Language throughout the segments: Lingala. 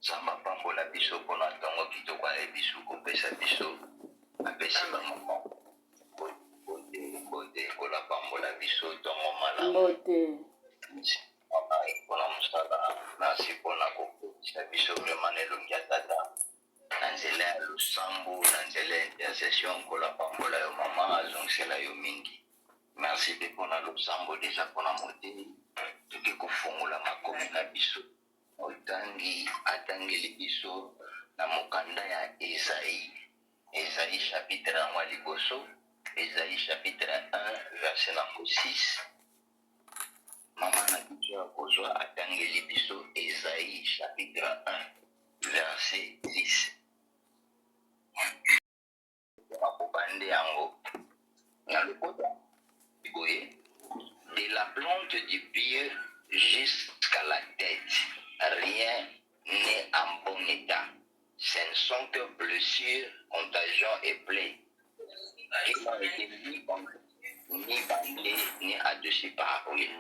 Nzambe apambola biso mpona ntongo kitoko ayebi su kopesa biso, apesi bamama mbote, mbote. Nkolo apambola biso, ntongo malamu. Mbote. Mama mpona mosala, merci mpona kokotisa biso vraiment na elongi ya tata na nzela ya losambo, na nzela ya intercession. Nkolo apambola yo mama, azongisela yo mingi. Merci mpe mpona losambo deja mpona motei. Toke kofongola makomi na biso. Motangi atangeli biso na mokanda ya Esaïe, Esaïe chapitre yango ya liboso, Esaïe chapitre 1 verset nango 6. Mama na biso ya kozwa atangeli biso Esaïe chapitre 1 verset 6. Bakobande yango na lokota boye: de la plante du pied jusqu'à la tête, rien n'est en bon état. Ce ne sont que blessures, contagions et plaies qui n'ont été ni, ni bandées ni adoucies par huile.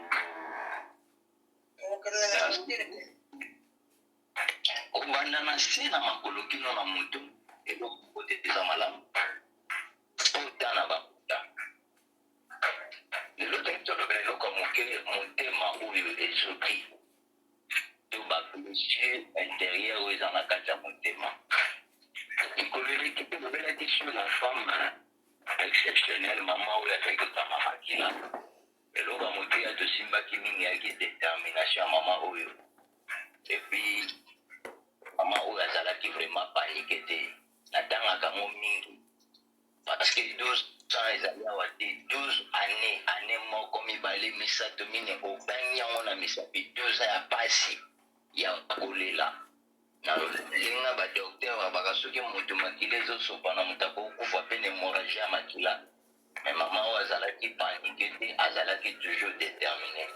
Kobanda na se na makolo kino na moto, eloko moko te eza malamu. Pota na bapota. Lelo tolingi tolobela eloko ya moke, motema oyo ezoki to ba blessure intérieure oyo eza na kati ya motema. Mikolo eleki tolobelaki sur la femme exceptionnelle, mama oyo azalaki kotanga makila. Eloko ya motuya tosimbaki mingi eyaki determination ya mama oyo. Et puis mama oyo azalaki vraiment panique te. Natangaka yango mingi parce que 12 ans ezali awa te, 12 années, année moko, mibale, misato, mine, obangi yango na misapi, 12 ans ya pasi ya kolela. Na lenga ba docteur babaka soki moto makila ezosopana, moto akokufa pe na hémorragie ya makila. Mais mama oyo azalaki panique te, azalaki toujours déterminé.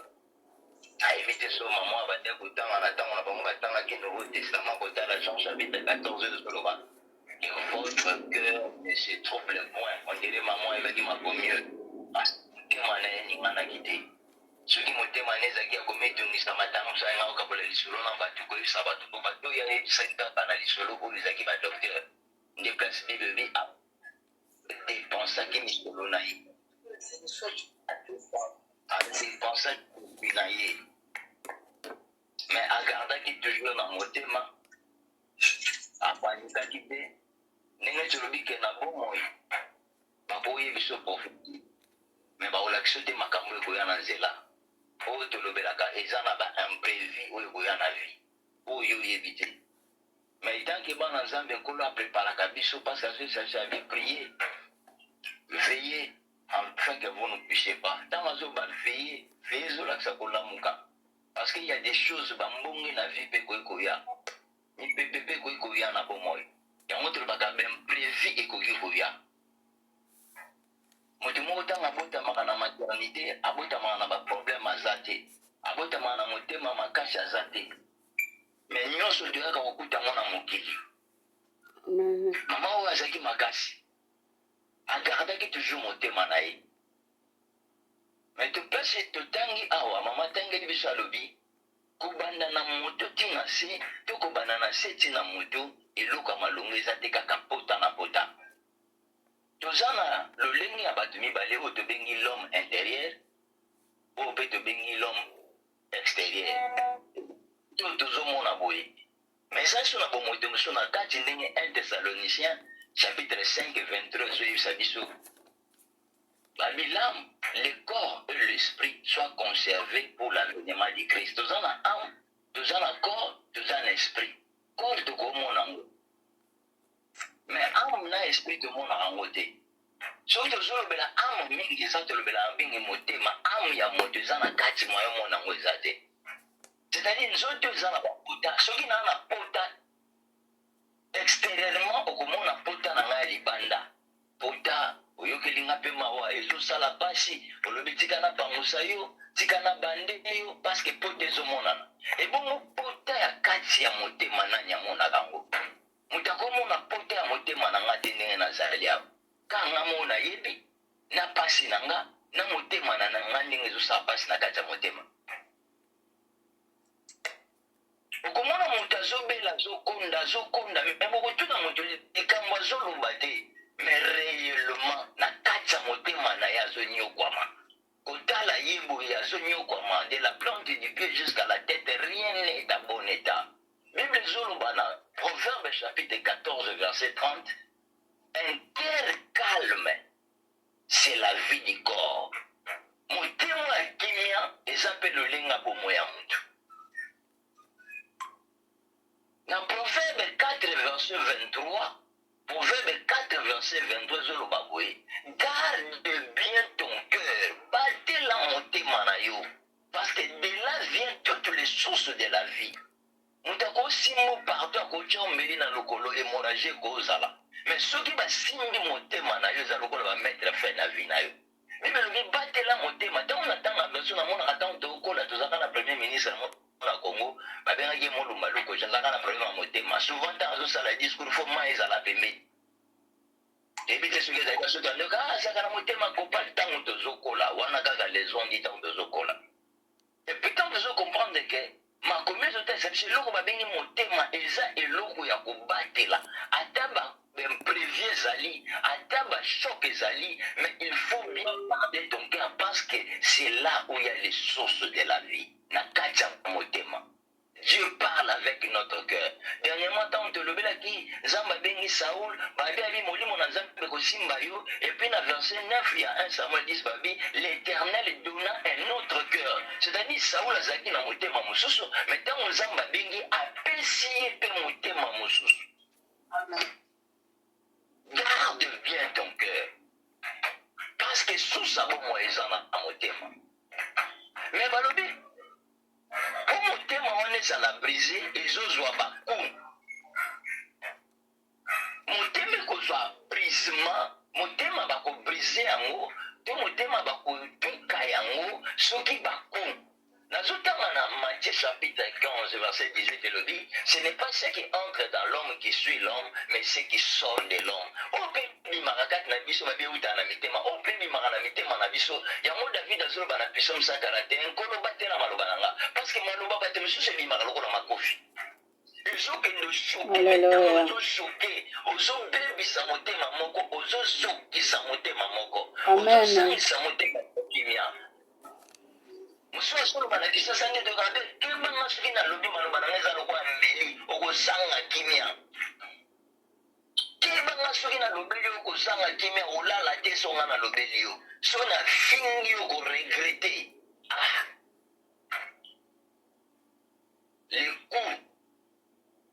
Ayebi te so mama abandaki kotanga na ntango na bango batangaki Nouveau Testament, kotala Jean chapitre 14 ezoloba que votre cœur ne se trouble point. On dirait mama ayebaki makomi oyo, motema na ye eninganaki te. Soki motema na ye ezalaki ya komitungisama, ntango mosusu ayenga kokabola lisolo na bato, koyebisa bato, mpo bato oyo ayebisaki kaka na lisolo oyo ezalaki badocteur nde place Bible elobi adepensaki misolo na ye, adepensaki bozwi na ye, mais agardaki toujours na motema, apanikaki te. Ndenge tolobi ke na bomoi bakoye biso prophetie, mais bakolakisa te makambo ekoya na nzela. Oyo tolobelaka eza na ba imprévu oyo ekoya na vie oyo oyebi te. Mais tant que bana Nzambe, Nkolo apreparaka biso parce que azoyebisa biso prier, veiller afin que vous ne puissiez pas. Ntango azoba veiller, veiller ezolakisa kolamuka, parce que il y a des choses bambonge na vie mpe ekoki koya, mipepe mpe ekoki koya na bomoi. Yango tolobaka baimprévu ekoki koya. Moto moko ntango abotamaka na maternité, abotamaka na baproblème aza te, abotamaka na motema makasi aza te, mais nyonso toyaka kokuta yango na mokili. Mama oyo azalaki makasi, agardaki toujours motema na ye. Mais topesi totangi awa, mama atangeli biso, alobi kobanda na moto ti na se to kobanda na se ti na moto, eloko ya malongo eza te, kaka pota na pota. Toza na lolenge ya bato mibale oyo tobengi l'homme intérieur, oyo mpe tobengi l'homme extérieur. To tozomona boye, mais eza so na bomoto mosusu na kati, ndenge 1 Thessaloniciens chapitre 5 23 ezoyebisa biso babi l'âme, le corps et l'esprit soient conservés pour l'avènement du Christ. Toza na âme, toza na corps, toza na esprit. Corps tokomona yango, mais âme na esprit tomonaka yango te. Soki tozolobela âme mingi, eza tolobelaka mingi motema. Âme ya moto eza na kati, moyo omona yango eza te. C'est-à-dire nzoto eza na bapota. Soki naa na pota extérieurement, okomona pota na ngai ya libanda, pota oyokeli nga mpe mawa, ezosala pasi, olobi tika napangusa yo, tika na bande yo, parce que pota ezomonana. Ebongo pota ya kati ya motema, nani amonaka yango? Moto akomona pota ya motema na nga te. Ndenge nazali awa, ka nga moko nayebi na pasi na nga na motema na nga ndenge ezosala pasi na kati ya motema. Okomona moto. azobela, azokonda, azokonda, mais bokotuna moto likambo azoloba te, mais réellement na kati ya motema na ye azonyokwama. Kotala ye boye, azonyokwama de la plante du pied jusqu'à la tête, rien n'est à bon état. Bible ezoloba na Proverbe chapitre 14 verset 30: "Un cœur calme, c'est la vie du corps." Motema ya kimia eza mpe lolenga bomoi ya motu. Na Proverbe 4 verset 23, Proverbe 4 verset 23 ezoloba boye: "Garde bien ton cœur", batela motema na yo, "parce que de là vient toutes les sources de la vie." Moto akosimba partout, akotia omeli na lokolo, hémorragie ekozala, mais soki basimbi motema na yo, eza lokola bamettre fin na vie na yo. Bible elobi batela motema. Ntango natanga version, namonaka ntango tokola, tozalaka na premier ministre na Congo, babengaki ye Molumba Lukoji. Azalaka na problème ya motema. Souvent ntango azosala discours, faut mai ezala pembeni. Toyebi te soki ezalaki soki andoka azalaka na motema kopa. Ntango tozokola wana kaka lezondi, ntango tozokola, et puis ntango tozocomprendre ke makomi ezotalisa biso eloko babengi motema eza eloko ya kobatela. Ata baimprévu ezali, ata bachoc ezali, mais il faut bien garder ton cœur, parce que c'est là où il y a les sources de la vie, na kati ya motema. Dieu parle avec notre cœur. Dernièrement, ntango tolobelaki Nzambe abengi Saul, babi abi molimo na Nzambe kosimba yo. Et puis na verset 9 ya 1 Samuel 10, babi l'Éternel donna un autre cœur. C'est-à-dire Saul azalaki na motema mosusu, mais ntango Nzambe abengi, apesi ye mpe motema mosusu. Garde bien ton cœur, parce que susa bomoi eza na motema. Mais balobi mpo motema wana ezala brisé, ezozwa bacoups. Motema ekozwa brisement, motema bakobriser yango to motema bakotuka yango soki bacoups. Nazotanga na Matthieu chapitre 15 verset 18, elobi: "Ce n'est pas ce qui entre dans l'homme qui souille l'homme, mais ce qui sort de l'homme." Oyo mpe bimaka kati na biso, babi eutaka na mitema. Oyo mpe bimaka na mitema na biso, yango David azoloba na Psaume 141: "Nkolo, batela maloba na nga", parce que maloba bato mosusu ebimaka lokola makofi, ezokende ochoquer. Alléluia. Ozochoquer, ozobebisa motema moko, ozozokisa motema moko. Amen. Ozosangisa motema kimia. Mosusu azoloba na Kisasa nde toyoka mpe kebanga soki nalobi maloba na ngai eza lokola mbeli, okozanga kimia. Kebanga soki nalobeli yo, okozanga kimia, olala te. So nga nalobeli yo, so nafingi yo, koregretter. Ah, le coup,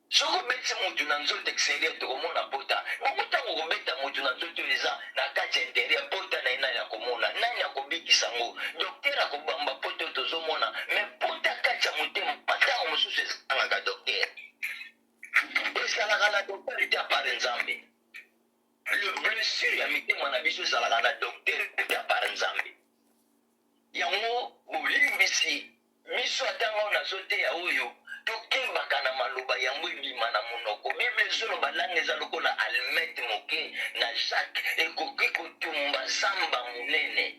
soki obeti motu na nzoto extérieur, tokomona pota bongo. Ntango okobeta motu na nzoto oyo eza na kati ya intérieur, pota na ye nani akomona? Nani akobikisa ngo? Docteur akobamba pota oyo tozomona, mais pota kati ya motema, ntango mosusu ezangaka docteur, ezalaka na docteur te à part Nzambe. Le blessure ya mitema na biso ezalaka na docteur te à part Nzambe. Yango bolimbisi biso, atango nazoteya oyo, tokembaka na maloba yango ebima na monoko. Bible ezoloba langue eza lokola allumette moke na Jacques, ekoki kotumba zamba monene,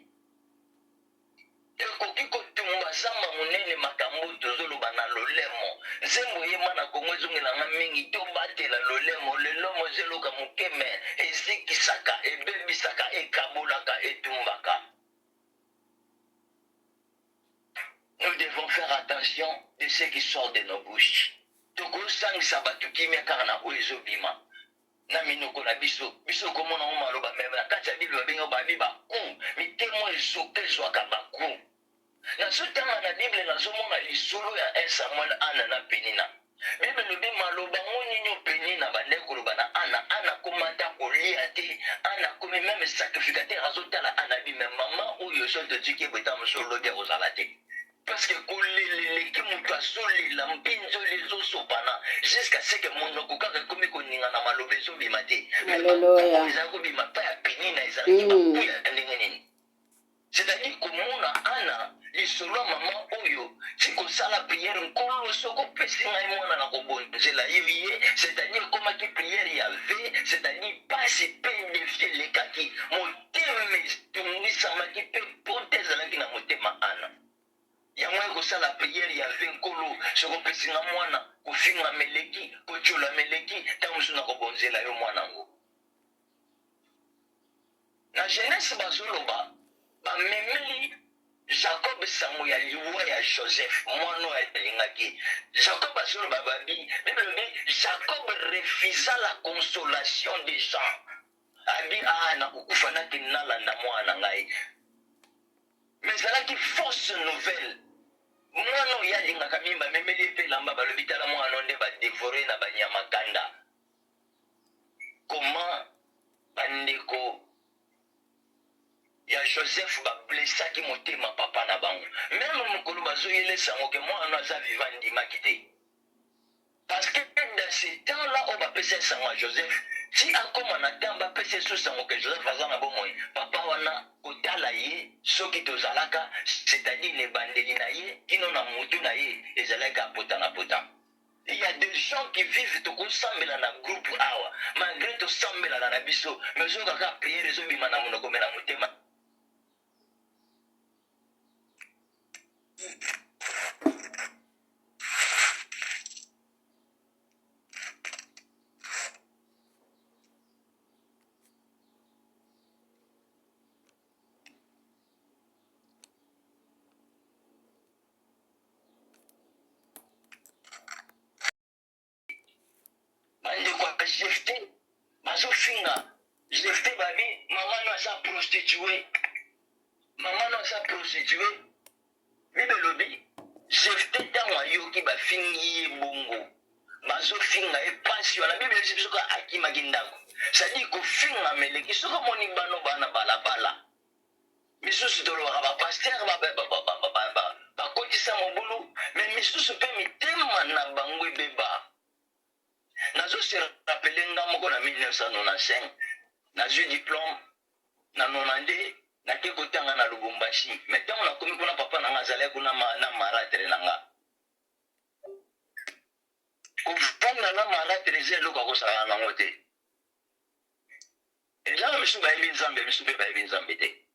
ekoki kotumba zamba monene. Makambo tozoloba na lolemo, nzembo eyema na Kongo ezongelanga mingi: tobatela lolemo. Lolemo eza eloka moke, mais ezikisaka, ebebisaka, ekabolaka, etumbaka. Nous devons faire attention de ce qui sort de nos bouches. Tokosangisa bato kimia kaka na oyo ezobima na minoko na biso. Biso komona ngo maloba, mais na kati ya Bible babengi babi bacoups. Mitema ezoka ezwaka bacoups. Nazotanga na Bible, nazomona lisolo ya 1 Samuel, Ana na Penina. Bible elobi maloba ngo nini o Penina bande koloba na Ana. Ana komata kolia te. Ana komi même sacrificateur azotala Ana bi me mama oyo so totiki eboye, mosu olobi akozala te, parce que koleleleki moto azolela, mpinzoli ezosopana jusqu'à ce que monoko kaka ekomi koningana, maloba ezobima te. Alléluia. Ezali kobima pa ya Penina, ezalaki bacoups ya ndenge nini? C'est-à-dire komona Ana, lisolo ya mama oyo ti kosala prière: "Nkolo, soki opesi ngai mwana, na kobonzela yo ye." C'est-à-dire ekomaki prière ya vœu, c'est-à-dire pasi mpe défi elekaki, motema etungisamaki mpe pota ezalaki na motema Ana. Yango ekosala prière ya vœu: "Nkolo, soki opesi nga mwana." Kofingama eleki, kotyolama eleki, ntango mosusu nakobonzela yo mwana yango. Na Genese bazoloba bamemeli Jacob sango ya liwa ya Joseph, mwana oyo alingaki. Jacob azoloba babi, Bible elobi Jacob refusa la consolation des gens. Abi ah nakokufa nakende nalanda mwana na ngai. Mais ezalaki fausse nouvelle. Mwana oyo alingaka mingi bamemeli ye mpe elamba balobi tala mwana oyo nde ba devore na banyama kanda. Comment bandeko ya Joseph ba blessaki motema papa na bango. Meme mokolo bazoyele sango ke mwana aza vivant andimaki te. Parce que dans ce temps-là oyo bapesa ye sango ya Joseph, ti akoma na temps bapesa ye su sango ke Joseph aza na bomoi, papa wana kotala ye soki tozalaka, c'est-à-dire na ebandeli na ye kino na mutu na ye ezalaki kaka pota na pota. Il y a des gens qui vivent tokosambela na groupe awa malgré tosambelaka na biso mais ozoyoka kaka prière ezobima na monoko me na motema. Bandeko ya Jefte bazofinga Jefte, babi mama no aza prostitue, mama no aza prostitue. Bible elobi Jefte ntango ayoki bafingi ye bongo, bazofinga ye mpasi wana, Bible eyebisi biso kaka akimaki ndako. C'est-à-dire kofingama eleki. Soki omoni bano bana balabala misusu tolobaka ba pasteur bakotisa mobulu me misusu mpe mitema na bango ebeba. Nazo se rappeler nga moko na 1995 nazwi diplome na 92 nake kotanga na Lubumbashi me ntango nakomi kuna papa na nga azalaki kuna na maratre na nga kovanda na maratre eza eloko akosakana nango te. Eza na misusu bayebi Nzambe, misusu mpe bayebi Nzambe te.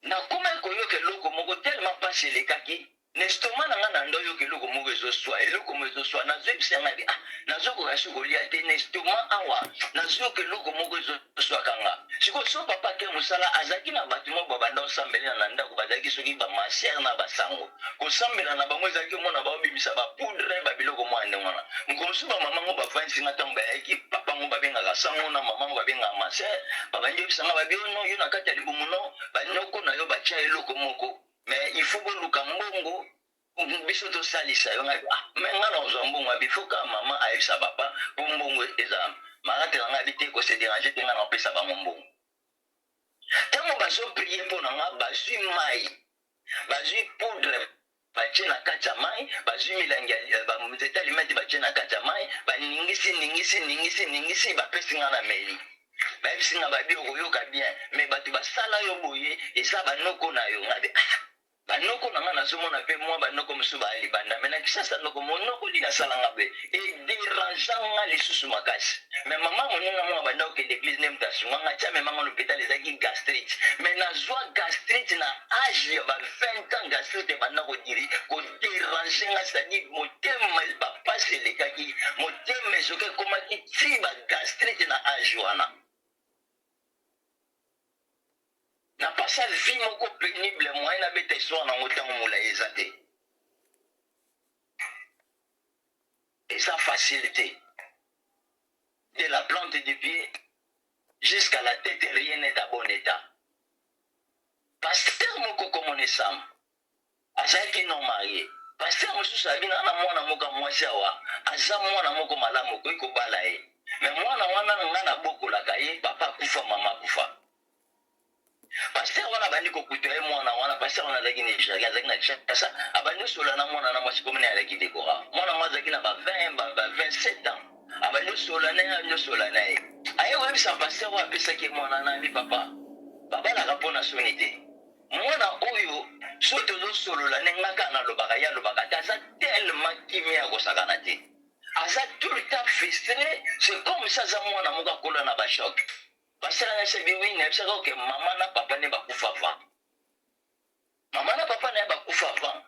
Nakomaki koyoka eloko moko tellement mpasi elekaki na estomac na ngai, na ndo yoka eloko moko ezoswa, eloko moko ezoswa. Nazoyebisa ngai ah, nazokoka su kolia te na estomac awa, nazoyoka eloko moko ezoswaka nga. Sikoyo so papa ake mosala, azalaki na bato moko babanda kosambelela na ndako, bazalaki soki ba masere na basango. Kosambela na bango ezalaki omona baobimisa ba poudre ba biloko mwa ndenge wana. Mokolo mosusu ba mama ngo bavandisi nga ntango bayaki, papa ngo babengaka sango na mama ngo babengaka ma sœur, babandi oyebisa nga babi oh non, yo na kati ya libumu no banoko na yo batya eloko moko, mais il faut boluka mbongo biso tosalisa yo. Ngai ah, mais nga nakozwa mbongo abi faut kaka mama ayebisa papa mpo mbongo ezala marate na ngai abi te kose déranger te, nga nakopesa bango mbongo. Ntango bazo prier mpo na nga, bazwi mai, bazwi poudre batie na kati ya mai, bazwi milangi ya banzete ya limete batie na kati ya mai, baningisi ningisi ningisi ningisi, bapesi nga na meli. Bayebisi nga babi okoyoka bien, mais bato basala yo boye eza banoko na yo. Nga bi ah, banoko na nga nazomona mpe mwa banoko mosusu baya libanda, mais na Kinshasa noko monoko nini asala nga boye ederangea nga lisusu makasi. Mais mama moninga moko abanda kokende eglise nde moto asunga nga ti amema nga na hopital, ezalaki gastrite. Mais nazwa gastrite na age ya ba 20 ans, gastrite ebanda kodiri koderange nga, c'est-à-dire motema bapasi elekaki, motema ezoki ekomaki ti ba gastrite na age wana. Na pasa vie moko pénible, moyen nabeta histoire nango ntango molai eza te, eza facile te. De la plante du pied jusqu'à la tête, rien n'est à bon état. Pasteur moko komona Sam azalaki non marié. Pasteur mosusu abi na na mwana moko ya mwasi awa, aza mwana moko malamu, okoki kobala ye. Me mwana wana nga nabokolaka ye, papa akufa, mama akufa. Pasteur wana abandi kokuta ye mwana wana. Pasteur wana azalaki Nigeria, azalaki na Kinshasa, abandi osola na mwana na mwasi komona azalaki dekora. Mwana yango azalaki na ba 20 ba 27 ans, abandi osola na ye, abandi osola na ye. Aye koyebisa pasteur oyo apesaki ye mwana na abi, papa, babalaka mpo na soni te. Mwana oyo soki tozosolola nde nga kaka nalobaka, ye alobaka te, aza tellement kimia ya kosakana te, aza tout le temps frustré, c'est comme ça aza mwana moko akola na ba choc. Pasteur na sebi oui, nayebisaka yo ke mama na papa nde bakufa avant. Mama na papa na ye bakufa avant.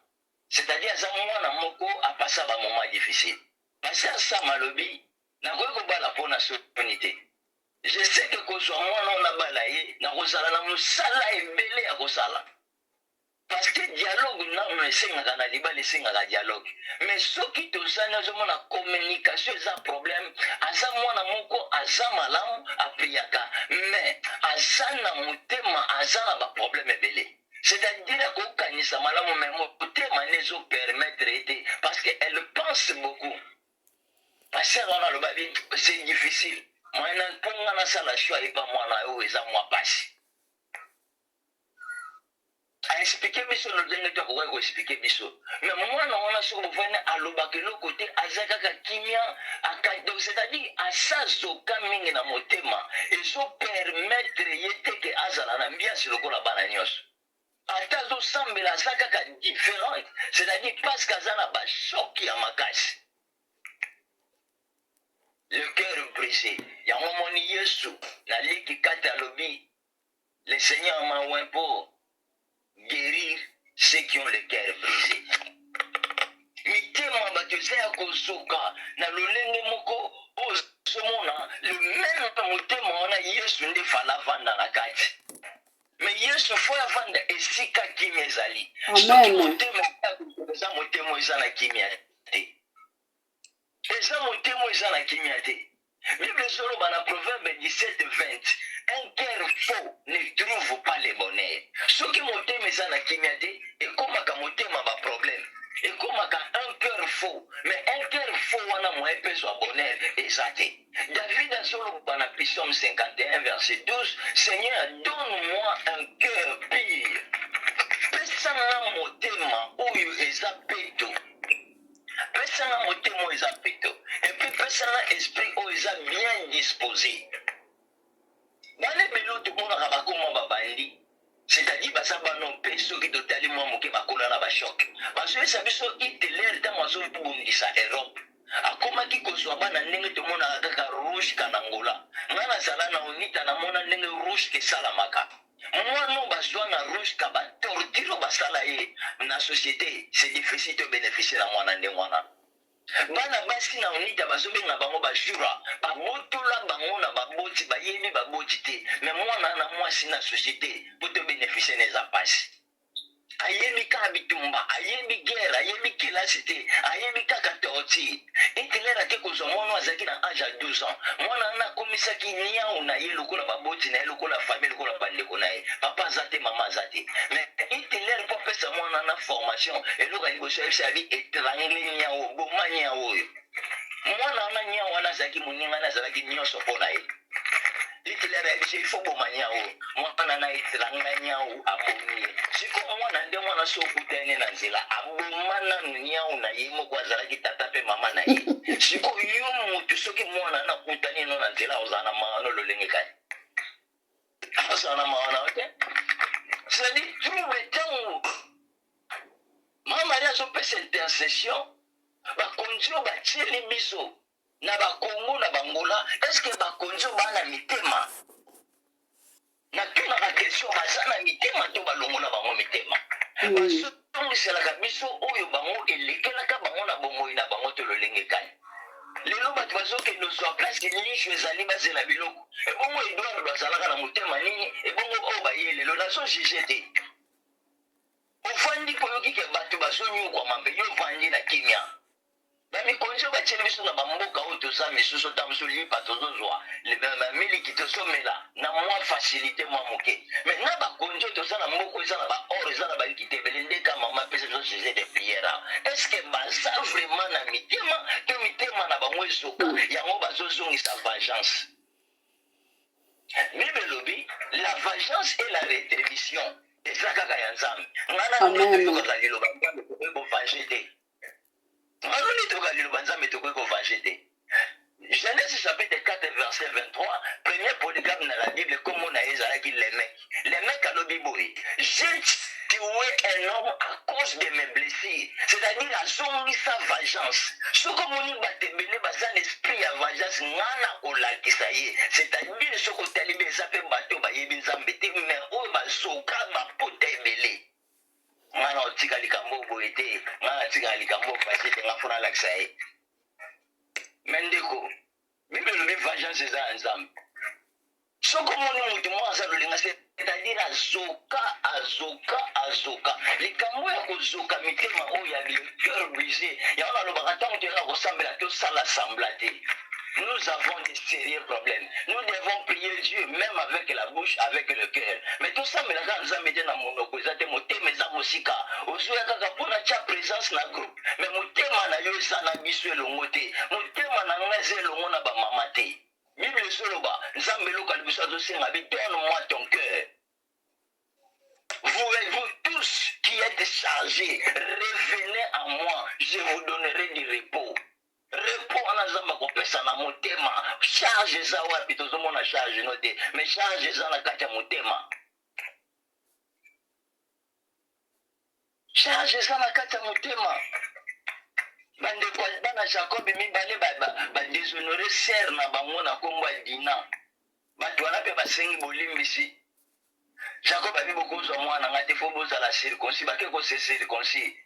C'est-à-dire aza mwana moko apasa ba moment difficile. Pasteur Sam alobi nakoki kobala mpo na soni te. Je sais que kozwa mwana oyo nabala ye nakozala na mosala ebele ya kosala. Parce que dialogue nanu esengaka na libala, esengaka dialogue, mais soki tozani azomona communication eza problème. Aza mwana moko aza malamu, apriaka, mais aza na motema, aza na baproblème ebele. C'est-à-dire akokanisa malamu, mais motema nde ezopermettre ye te, parce que elle pense beaucoup. Pasteur wana alobaki c'est difficile mwana mpo nga nasala choix epa mwana oyo, eza mwa pasi. Aexpliquer biso lolenge to akokaki koexpliquer biso, mais mwana wana soki bofani alobaka eloko te, aza kaka kimia. Donc c'est-à-dire asazoka mingi na motema, ezopermettre ye te ke azala na ambiance lokola bana nyonso. Ata azosambela, aza kaka différente, c'est-à-dire parce que aza na bachocs ya makasi, le cœur brisé. Yango moni Yesu na Liki kati alobi: "Le Seigneur m'a oint pour guérir ceux qui ont le cœur brisé." Mitema bato eza ya kozoka na lolenge moko ozomona le même motema wana Yesu nde fala avanda na kati, mais Yesu faut avanda esika kimia ezali. Soki motema eza motema eza na kimia te, eza motema eza na kimia te. Bible ezoloba na Proverbe 17 20: "Un cœur faux ne trouve pas le bonheur." Soki motema eza na kimia te, ekomaka motema baproblème, ekomaka un cœur faux. Mais un cœur faux wana, moyen mpe ezwa bonheur eza te. David azoloba na Psaume 51 verset 12: "Seigneur, donne-moi un cœur pur." Pesanga motema oyo eza peto, pesanga motema oyo eza peto, et puis pesanga esprit oyo eza bien disposé. Bana ebele oyo tomonaka bakoma babandi, c'est-à-dire baza bano mpe soki totali mwa moke, bakola na bachocs. Bazoyesa biso Hitler, ntango azobundisa Europe, akomaki kozwa bana ndenge tomonaka kaka Ruska na Ngola. Nga nazala na Unita, namona ndenge Ruska esalamaka. Mwana oyo bazwa na Ruska, batorture basala ye na société, c'est difficile to bénéficie na mwana ndenge wana. Bana basi na Unita, bazobenga bango bajura, babotola bango na baboti, bayebi baboti te. Mais mwana na mwasi na société, po to bénéficie na, eza pasi. Ayebi kaka bitumba, ayebi guerre, ayebi kelasi te, ayebi kaka torture. Hitler ake kozwa mwana azalaki na âge ya 12 ans. Mwana wana akomisaki niau na ye lokola baboti na ye, lokola famille, lokola bandeko na ye. Papa aza te, mama aza te, mais Hitler, mpo apesa mwana na formation, eloko ya liboso ayebisa abi: "Étrangle niau, boma niau oyo." Mwana wana, niau wana azalaki moninga na, azalaki nyonso mpo na ye. Hitler ayebisi: "Il faut boma niau." Mwana na étrangler niau, abomi ye. Sikoyo mwana nde mwana so okutani na nzela, aboma nanu niau na ye moko azalaki tata mpe mama na ye. Sikoyo yo motu, soki mwana nakutani no na nzela, ozala na mawa no lolenge kani? Ozala na mawa na yo te. C'est-à-dire trouble, ntango Mama Marie azopesa intercession, bakonzi oyo batieli biso na Bakongo, na Bangola, est-ce bakonzi oyo baa na mitema? Natunaka question: baza na mitema to balongola bango mitema? Bazongiselaka biso oyo bango elekelaka bango na bomoi na bango to lolenge kani? Lelo bato bazokende ozwa place lisho ezali, bazela biloko. Ebongo Edouard azalaka na motema nini? Ebongo oyo baye lelo, nazojuger te. Ofandi koyoki ke bato bazonyokwama, mpe yo ovandi na kimia. Bamikonzi oyo batieli biso na bamboka oyo toza misusu, ta mosusu lipa tozozwa, miliki tozomela na mwa facilité mwa moke, mais na bakonzi oyo toza na mboka eza na baor, eza na balikite ebele. Ndeka mama apesa biso sujet de prière awa: est ce que baza vraiment na mitema to mitema na bango ezoka yango bazozongisa vengeance? Bible elobi la vengeance et la rétribution eza kaka ya Nzambe. Nga na toyokaka liloba Nzambe, tokoki kovange te. Nganoni toyoka liloba Nzambe, tokoki kovange te. Genèse chapitre 4 verset 23, premier polygame na la Bible, kombo na ye ezalaki Lemek. Lemek alobi boye: "J'ai tué un homme à cause de mes blessures." C'est-à-dire azongisa vengeance. Soki omoni bato ebele baza na esprit ya vengeance, nga na kolakisa ye, c'est-à-dire soki otali be, eza mpe bato bayebi Nzambe te, mais oyo bazoka bapota ebele. Nga na otika likambo oyo boye te, nga natikaka likambo oyo facile te, nga fo nalakisa ye. Mais ndeko, Bible elobi vengeance eza ya Nzambe. Soki omoni moto moko aza lolinga, c'est-à-dire azoka, azoka, azoka. Likambo ya kozoka mitema oyo ya le cœur brisé, yango nalobaka ntango toyaka kosambela tosala sembla te. Nous avons des sérieux problèmes. Nous devons prier Dieu même avec la bouche, avec le cœur. Mais tosambela kaka Nzambe te na monoko eza te, motema eza mosika. Ozoya kaka mpo na tia présence na groupe, mais motema na yo eza na biso elongo te. Motema na ngai eza elongo na bamama te. Bible ezoloba Nzambe eloko ya liboso azosenga bi donne-moi ton cœur. Vous, vous tous qui êtes chargés, revenez à moi, je vous donnerai du repos. Repos wana Nzambe akopesa na motema. Charge eza wapi? Tozomona charge no te, mais charge eza na kati ya motema. Charge eza na kati ya motema. Bandeko bana Jacob mibale badeshonore ba, ba sere na bango na nkombo ya Dina. Bato wana mpe basengi bolimbisi. Jacob abi bokozwa mwana ngai te, fo bozala circoncis. Bake kose circoncis.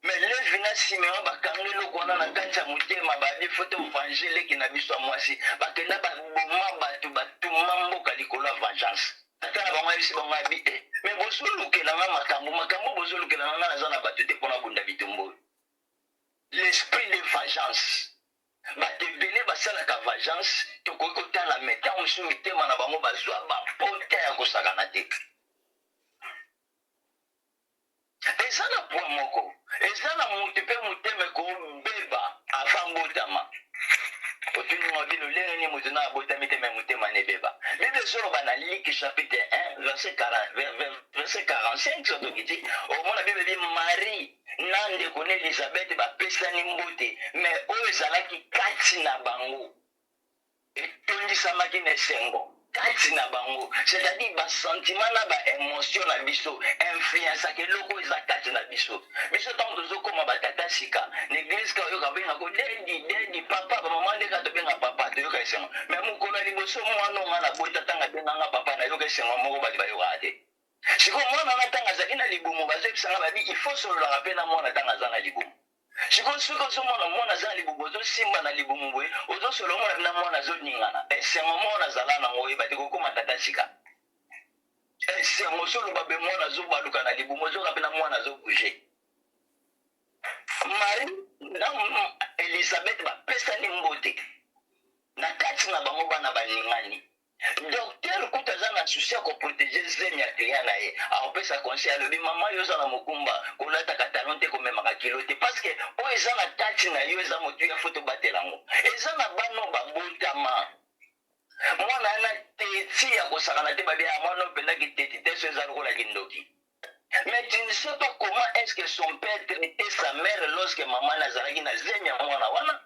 Mais Levi na Simeon bakanga eloko wana na kati ya motema, babi fo to venger leki na biso ya mwasi. Bakenda baboma bato, batuma mboka likolo ya vengeance. Tata na bango ayebisi bango abi e eh, me bozolukela nga makambo, makambo bozolukela nga, nga naza na bato te mpo nabunda bitumba oyo. L'esprit de vengeance, bato ebele basalaka vengeance, tokoki kotala me ntango mosusu mitema na bango bazwa bapota ya kosakana te. Eza na point moko, eza na mutu pe motema ekobeba avant abotama. Otuni nga bino lenge nini mutu na abotami te mais motema na ebeba. Bible ezoloba na Luc chapitre 1 verset 40 verset 45 soki tokiti omona Bible ebi Marie na ndeko na Elizabeth bapesani mbote mais oyo ezalaki kati na bango Etondisamaki na esengo kati na bango, c'est-à-dire ba sentiments na ba emotions na biso influencaka eloko oyo eza kati na biso. Biso ntango tozokoma ba tata sika na eglise, kaka oyoka benga ko daddy, daddy, papa, ba mama nde kaka tobenga papa, toyoka esengo. Mais mokolo ya liboso mwana oyo nga nabota ntango abenga nga papa, nayoka esengo moko bato bayokaka te. Sikoyo mwana wana ntango azalaki na libumu, bazoyebisa nga babi il faut sololaka mpe na mwana ntango aza na libumu. Sikoyo soki ozomona mwana aza na libumu, ozosimba na libumu boye, ozosolola omona na mwana azoningana, esengo moko nazala nango oyeba te kokoma tata sika. Esengo ozoloba be mwana azobaluka na libumu, ozoka mpe na mwana azobouge. Marie na Elisabeth bapesani mbote, na kati na bango bana baningani. Docteur kutu aza na souci ya ko proteger zemi ya client na ye, akopesa conseil, alobi mama yo oza na mokumba, kolataka talon te, komemaka kilo te, parce que oyo eza na kati na yo eza motuya, faut tobatela yango. Eza na bana oyo babotama mwana wana teti ya kosakana te, babi ya mwana oyo mpenza kiteti te, so eza lokola kindoki. Mais tu ne sais pas comment est-ce que son père traitait sa mère lorsque maman nazalaki na zemi ya mwana wana.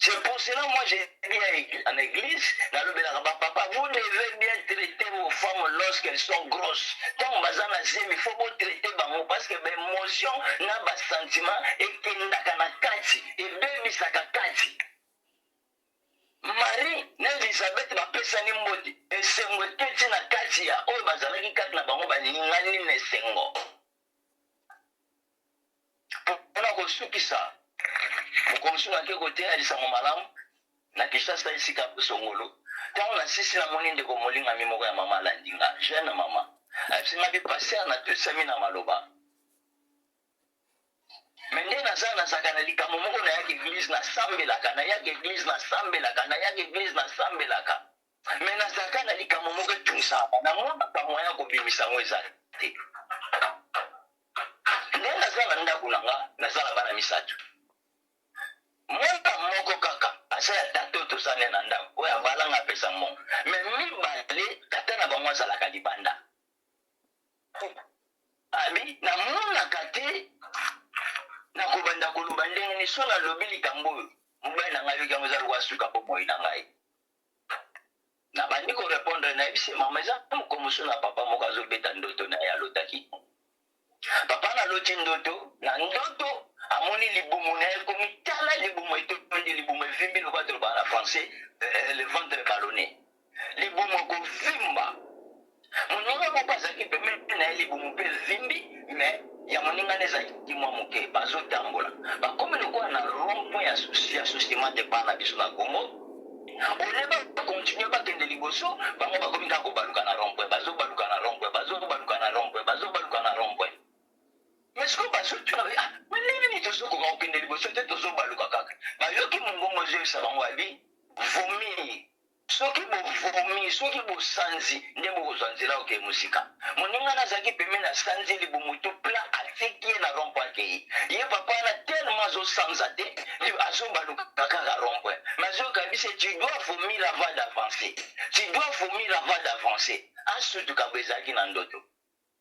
C'est pour cela moi j'ai dit en église, nalobelaka ba papa, vous devez bien traiter vos femmes lorsqu'elles sont grosses. Tant baza na zemi, faut bo traiter bango parce que ba émotion na ba sentiment ekendaka na kati, ebebisaka kati. Marie na Elizabeth bapesani mbote, esengo eketi na kati ya oyo bazalaki kati na bango, baningani na esengo. Mpo na kosukisa, mokolo mosusu nake koteya lisango malamu na Kinshasa, esika Songolo. Ntango nasisi, namoni ndeko molingami moko ya mama alandi nga, jeune mama. Ayebisi nga bi pasteur, natosami na maloba. Me nde naza nazalaka na likambo moko, nayaka eglise nasambelaka, nayaka eglise nasambelaka, nayaka eglise nasambelaka. Me nazalaka na likambo moko etungisaka, namonaka moyen ya kobimisa yango eza te. Nde naza na ndako na nga, naza na bana misato. Mwana moko kaka aza ya tata oyo toza ne na ndako, oyo abala nga apesa mbongo. Me mibale tata na bango azalaka libanda. Abi namonaka te nakobanda koloba ndenge nini so nalobi likambo oyo mobali na ngai ayoki yango eza lokola suka bomoi na ngai. Nabandi ko repondre, nayebisi ye mama eza mokolo mosusu na papa moko azobeta ndoto na ye alotaki. Papa naloti ndoto, na ndoto amoni libumu na ye ekomi tala libumu etondi, libumu evimbi lokola tolobaka na français le ventre ballonné. Libumu ekovimba. Moninga moko azalaki pembeni na ye libumu mpe evimbi mais ya rond-point ya Socimat epai na biso na Congo. Au lieu ba continuer bakende liboso, bango bakomi kaka kobaluka na rond-point, bazobaluka na rond-point, bazobaluka na rond-point, bazobaluka na rond-point. Mais sikoyo bazotuna, ah, mais ndenge nini tozokoka kokende liboso te, tozobaluka kaka? Bayoki mongongo ezoyebisa bango, abi vomir. Soki bovomi, soki bosanzi, nde bokozwa nzela okee mosika. Moninga na azalaki pembeni asanzi libumu tout plat, atiki ye na rond point akei. Ye papa wana tellement azosanza te, azobaluka kaka rond point. Mais azoyoka yebisa ye, tu dois vomir avant d'avancer. Tu dois vomir avant d'avancer. Asutuka boye ezalaki na ndoto.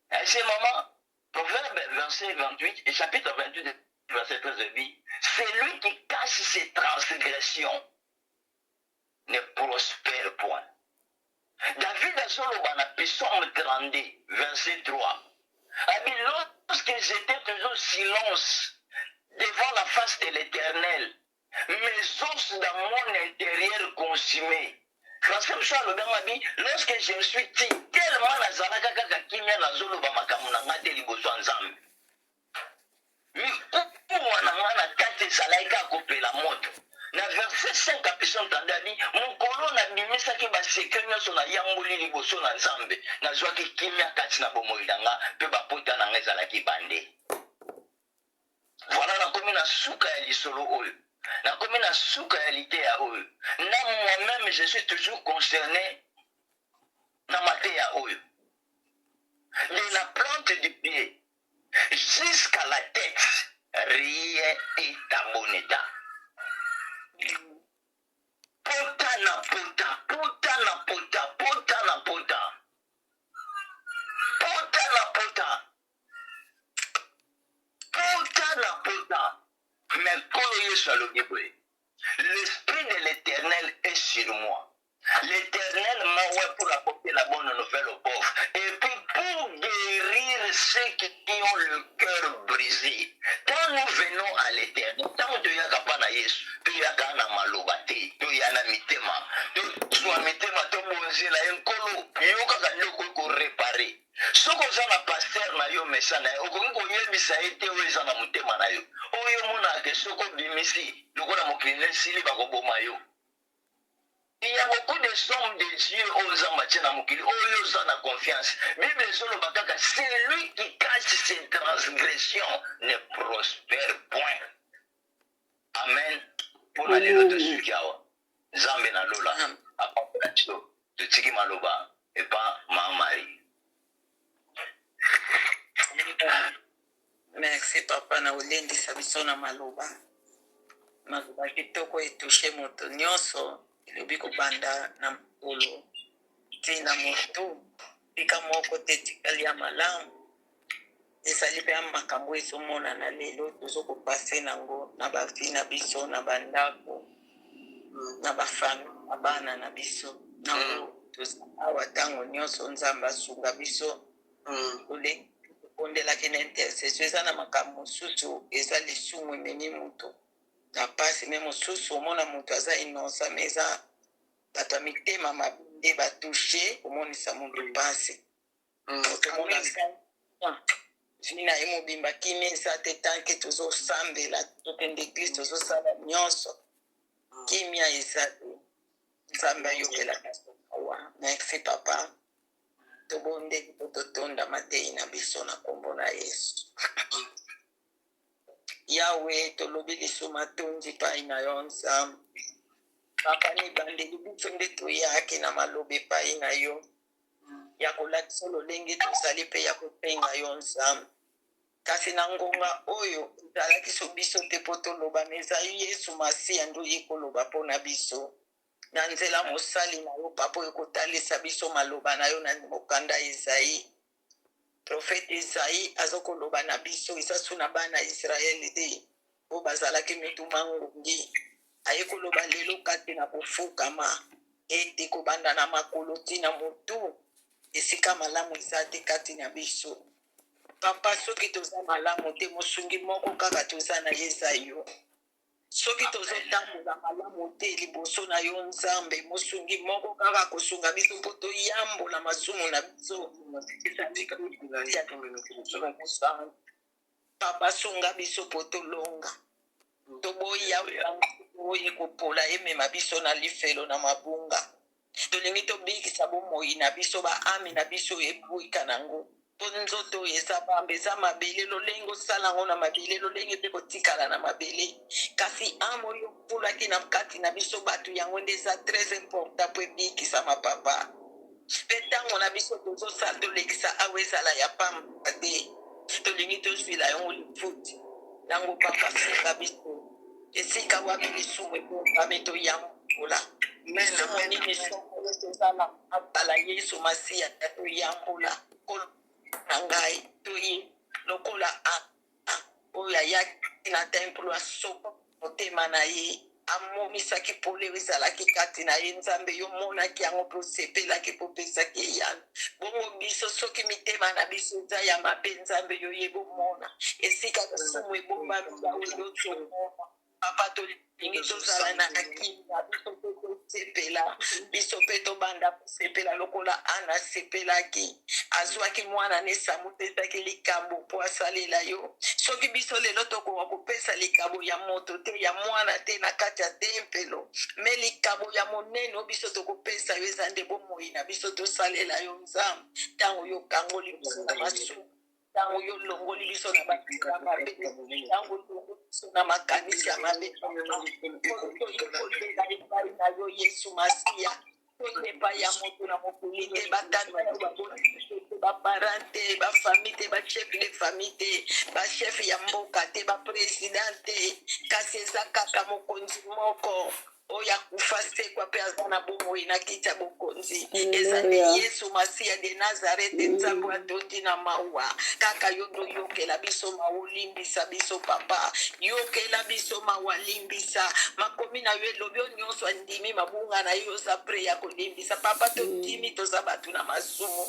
Ese maman, Proverbe verset 28 et chapitre 28 verset 13 dit, celui qui cache ses transgressions ne prospère point. David azoloba na Psaume 32 verset 3. Abi, lorsque j'étais toujours silence devant la face de l'Éternel, mes os dans mon intérieur consumés. Français mosusu alobi yango, abi lorsque je me suis ti tellement nazalaka kaka kimia, nazoloba makambo na ngai te liboso ya Nzambe, mikuwa na ngai na kati ezalaki kaka kopela moto. Na verset 5 ya Psaume 32 abi, mokolo nabimisaki basecrets nyonso nayamboli liboso na Nzambe, nazwaki kimia kati na bomoi na nga mpe bapota na ngai ezalaki bande. Voilà, nakomi na suka ya lisolo oyo, nakomi na suka ya liteya oyo. Na moi-même, je suis toujours concerné na mateya oyo. De la plante du pied jusqu'à la tête, rien est en bon état. Pota na pota, pota na pota, pota na pota, pota na pota, pota na pota. Mais Nkolo Yesu alobi boye: l'Esprit de l'Éternel est sur moi. L'Éternel m'a oint pour apporter la bonne nouvelle aux pauvres et puis pour guérir ceux qui ont le cœur brisé. Quand nous venons à l'Éternel, ntango toyaka mpa na Yesu, toyaka na maloba te, toya na mitema, tozwa mitema, tobonzela ye. Nkolo, yo kaka nde okoki koréparer. Soki oza na pasteur na yo, mesa na ye, okoki koyebisa ye te oyo eza na motema na yo, oyo omonaka soki obimisi lokola mokili na esili, bakoboma yo. Il y a beaucoup de hommes de Dieu oyo Nzambe atie na mokili oyo oza na confiance. Bible ezoloba kaka: celui qui cache ses transgressions ne prospère point. Amen. Mpona lelo tosuki awa. Nzambe na lola apambola biso. Totiki maloba epa Mama Marie. Merci papa na kolendisa biso na maloba, maloba kitoko etouche moto nyonso. Elobi kobanda na makolo ntina motu, tika moko te etikali ya malamu. Ezali mpe ya makambo ezomonana lelo, tozokopasser nango na bavie na biso, na bandako, na bafamille, na bana na biso. Nango toza awa ntango nyonso. Nzambe asunga biso. Tobondelaki na intercession. Eza na makambo mosusu eza lisumu ememi moto na pasi, mais mosusu omona moto aza innocent, mais eza bato ya mitema mabe nde batouche komonisa moto pasi. Moto omona vie na ye mobimba kimia eza te. Tant que tozosambela, tozokende église, tozosala nyonso, kimia eza te. Nzambe ayokelaka biso awa. Merci papa. Tobondeli po totonda matei na biso na nkombo na Yesu. Yawe, tolobi lisumu atondi epai na yo Nzambe. Papa, mibandeli biso nde toyaki na maloba epai na yo ya kolakisa lolenge tozali mpe ya kopenga yo Nzambe. Kasi na ngonga oyo ezalaki so biso te mpo toloba, mais ezali Yesu Masiya nde oye koloba mpo na biso na nzela mosali na yo papa, oyo kotalisa biso maloba na yo na mokanda Ezayi. Prophète Ezayi aza koloba na biso, eza so na bana Israele te oyo bazalaki mitu mangungi. Aye koloba lelo kati na kofukama ete kobanda na makolo ntina motu, esika malamu eza te kati na biso. Papa, soki toza malamu te, mosungi moko kaka toza na ye eza yo. Soki tozotambola malamu te liboso na yo Nzambe, mosungi moko kaka kosunga biso mpo toyambola masumu na biso ezali. Papa, sunga biso mpo tolonga. Toboyi Yawe oyo ekopola emema biso na lifelo na mabunga. Tolingi tobikisa bomoi na biso, baami na biso oyo eboyika nango. Mpo nzoto oyo eza pamba, eza mabele, lolenge osala yango na mabele, lolenge mpe kotikala na mabele. Kasi ame oyo ofulaki na kati na biso bato, yango nde eza très important mpo ebikisama, papa. Mpe ntango na biso tozosala, tolekisa awa ezala ya pamba te. Tolingi tozwila yango lifuti yango, papa. Sunga biso esika wapi lisumu ebombami, toyambola. Lisumu nini soko tozala abala Yesu Masiya, toyambola. Nkolo na ngai, toye lokola a oyo ayaki na templo, asopa motema na ye, amonisaki pole oyo ezalaki kati na ye. Nzambe, yo omonaki yango mpe osepelaki mpe opesaki eyano. Bongo biso, soki mitema na biso eza ya mabe, Nzambe, yo yeba omona esika lisumu ebombami. Yawe, yo tozomona, papa. Tolingi tozala na kimia, biso mpe tosepela, biso mpe tobanda kosepela lokola Ana asepelaki, azwaki mwana ne Samu, pesaki likambo mpo asalela yo. Soki biso lelo tokoka kopesa likabo ya moto te, ya mwana te na kati ya tempelo, me likabo ya monene oyo biso tokopesa yo eza nde bomoi na biso, tosalela yo, Nzambe. Ntango yo okangoli biso na masumu, ntango yo olongoli biso na banzela mabe, ntango olongoli biso na makanisi ya mabe, toyekolela epai na yo, Yesu Masiya. Toye epai ya moto na mokili te, batata oyo baboti biso te, baparent te, bafamille te, bachef de famille te, bachef ya mboka te, baprésident te, kasi eza kaka mokonzi moko oyo akufa, sekwa mpe aza na bomoi na kiti ya bokonzi, eza nde Alleluya. Yesu Masiya de Nazarete. Nzambe atondi na mawa, kaka yo nde oyokela biso mawa, olimbisa biso, papa. Yokela biso mawa, limbisa. Makomi na yo elobi oyo nyonso andimi mabunga na yo, oza prêt ya kolimbisa, papa. Tondimi toza bato na masumu,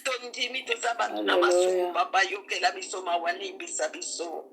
tondimi toza bato na masumu. Alleluya. Papa, yokela biso mawa, limbisa biso.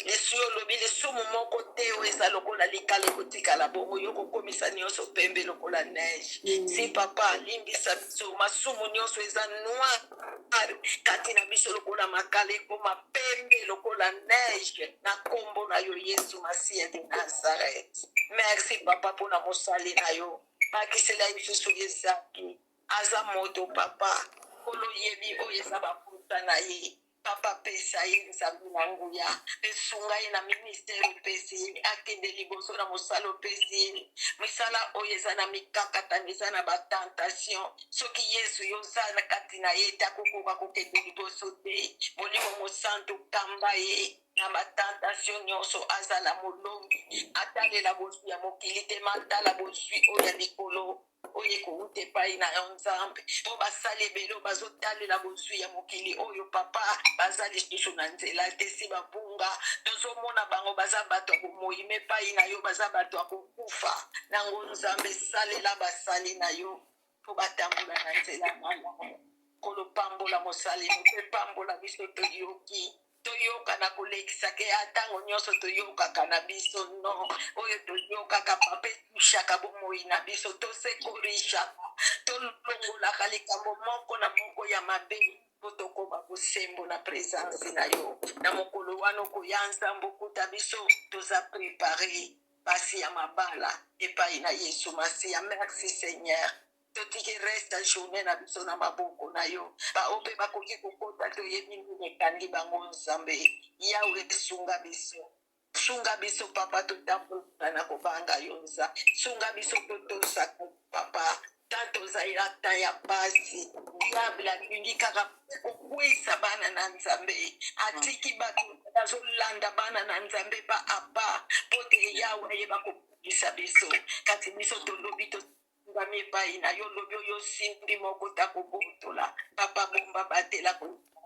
Yesu, yo olobi lisumu moko te oyo eza lokola likala ekotikala bongo, yo kokomisa nyonso pembe lokola neige. Si papa, limbisa biso masumu nyonso eza noir kati na biso lokola makala, ekoma pembe lokola neige na nkombo na yo, Yesu Masiya de Nazareth. Merci, papa, mpona mosali na yo. Bakisela ye lisusu ezaki aza moto, papa. Nkolo, yebi oyo eza baputa na ye, papa. Pesa ye, Nzambe na nguya, esunga ye na ministère opesi ye, akende liboso na mosala opesi ye. Misala oyo eza na mikakatano, eza na batentation. Soki Yesu yo oza na kati na ye te, akokoka kokende liboso te. Molimo Mosantu, kamba ye na batentation nyonso, azala molongi, atalela bozwi ya mokili te, ma atala bozwi oyo ya likolo oyo ekowuta epai na yo, Nzambe. Mpo basali ebele oyo bazotalela bozwi ya mokili oyo, papa, baza lisusu na nzela te, si babunga. Tozomona bango baza bato ya bomoi, me epai na yo baza bato ya kokufa. Nango, Nzambe, salela basali na yo mpo batambola na nzela malamu. Nkolo, pambola mosali mpe pambola biso. Toyoki, toyoka na kolekisaka ya ntango nyonso, toyokaka na biso no oyo toyokaka, papa, etushaka bomoi na biso, tosekorishaka, tolongolaka likambo moko na moko ya mabe mpo tokóma bosembo na présence na yo. Na mokolo wana okoya, Nzambe, okuta biso toza préparé, basi ya mabala epai na Yesu Masiya. Merci, Seigneur. Totiki reste ya journée na biso na maboko na yo. Bao mpe bakoki kokota, toyebi nini ekangi bango. Nzambe Yawe, esunga biso, sunga biso, papa, totambola na kobanga yo. Nzambe, sunga biso totosaka, papa. Tant tozali na temps ya pasi, diable alingi kaka kokweyisa bana na Nzambe. Atiki bato bazolanda bana na Nzambe pa apa mpo te Yawe ayeba kobongisa biso. Kasi biso tolobi tongami epai na yo. Lobi oyo osimbi moko ta kobotola, papa. Bomba, batela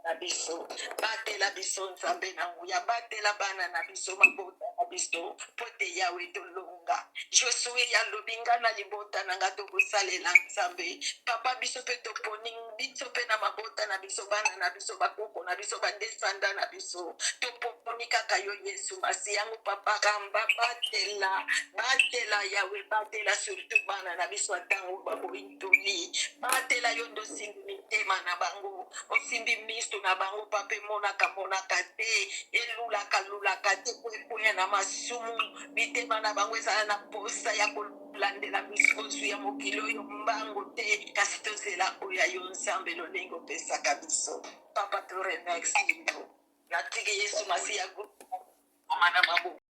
na biso, batela biso, Nzambe na nguya. Batela bana na biso, mabota na biso, mpo te Yawe tolonga. elonga. Josue alobi nga na libota na nga tokosalela Nzambe. Papa, biso mpe toponi, biso mpe na mabota na biso, bana na biso, bakoko na biso, badesanda na biso, toponi kaka yo Yesu Masi. Yango papa, kamba, batela, batela Yawe, batela surtout bana na biso ntango baboyi toli. Batela, yo nde osimbi mitema na bango, osimbi miso na bango. Papa, emonaka monaka te, elulaka lulaka te po ekweya na masumu. Mitema na bango ezala na posa ya kolandela bozwi ya mokili oyo mbango te, kasi tozela oyo ya yo Nzambe, lolenge opesaka biso. Papa, toremercie yo. Natiki Yesu Masiya goma na maboko.